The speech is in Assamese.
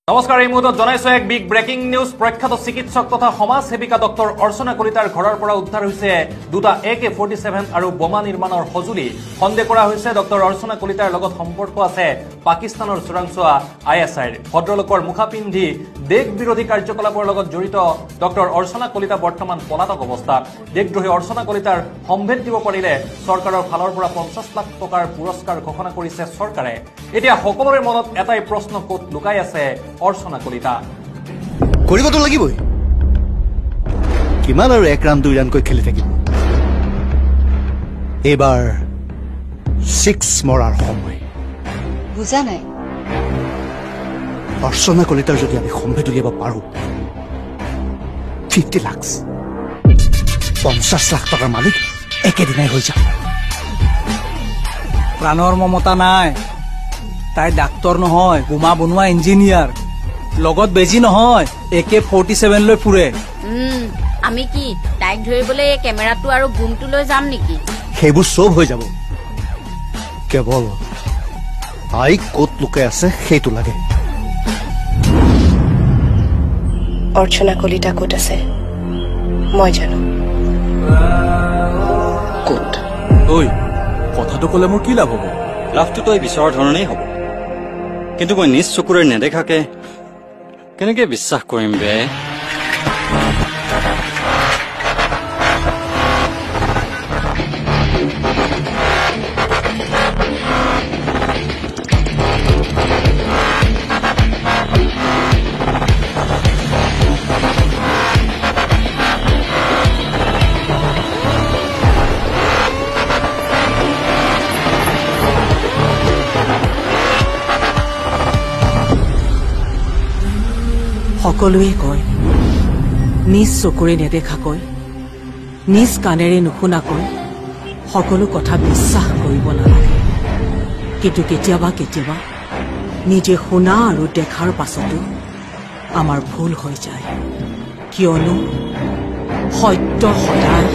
নমস্কাৰ, এই মুহূৰ্তত জনাইছো এক বিগ ব্ৰেকিং নিউজ। প্ৰখ্যাত চিকিৎসক তথা সমাজ সেৱিকা ডক্টৰ অৰ্চনা কলিতাৰ ঘৰৰ পৰা উদ্ধাৰ হৈছে দুটা AK-47 আৰু বোমা নিৰ্মাণৰ সঁজুলি। সন্দেহ কৰা হৈছে ডক্টৰ অৰ্চনা কলিতাৰ লগত সম্পৰ্ক আছে পাকিস্তানৰ চোৰাংচোৱা ISIৰ। ভদ্ৰলোকৰ মুখা পিন্ধি দেশ বিৰোধী কাৰ্যকলাপৰ লগত জড়িত ডক্টৰ অৰ্চনা কলিতা বৰ্তমান পলাতক অৱস্থাত। দেশদ্ৰোহী অৰ্চনা কলিতাৰ সম্ভেদ দিব পাৰিলে চৰকাৰৰ ফালৰ পৰা 50 লাখ টকাৰ পুৰস্কাৰ ঘোষণা কৰিছে চৰকাৰে। এতিয়া সকলোৰে মনত এটাই প্ৰশ্ন, ক'ত লুকাই আছে অৰ্চনা কলিতা? কৰিবতো লাগিবই। কিমান আৰু এক ৰান দুই ৰানকৈ খেলি থাকিব? এইবাৰ ছিক্স মৰাৰ সময়। বুজা নাই। অৰ্চনা কলিতাৰ যদি আমি সম্ভেদ উলিয়াব পাৰো, 50 লাখ, 50 লাখ টকাৰ মালিক একেদিনাই হৈ যাম। প্ৰাণৰ মমতা নাই। তাই ডাক্তৰ নহয়, বোমা বনোৱা ইঞ্জিনিয়াৰ। লগত বেজি নহয়, AK-47 লৈ ফুৰে। আমি কি তাইক ধৰিবলৈ এই কেমেৰাটো আৰু বুমটো লৈ যাম নেকি? সেইবোৰ চব হৈ যাব, কেৱল তাই ক'ত লুকাই আছে সেইটো লাগে। অৰ্চনা কলিতা ক'ত আছে মই জানো। ক'ত? ঐ, কথাটো ক'লে মোৰ কি লাভ হ'ব? লাভটো তই বিচৰা ধৰণেই হ'ব, কিন্তু মই নিজ চকুৰে নেদেখাকে কেনেকে বিশ্বাস কৰিম বে? সকলোৱে কয়, নিজ চকুৰে নেদেখাকৈ, নিজ কাণেৰে নুশুনাকৈ সকলো কথা বিশ্বাস কৰিব নালাগে। কিন্তু কেতিয়াবা কেতিয়াবা নিজে শুনা আৰু দেখাৰ পাছতো আমাৰ ভুল হৈ যায়। কিয়নো সত্য সদায়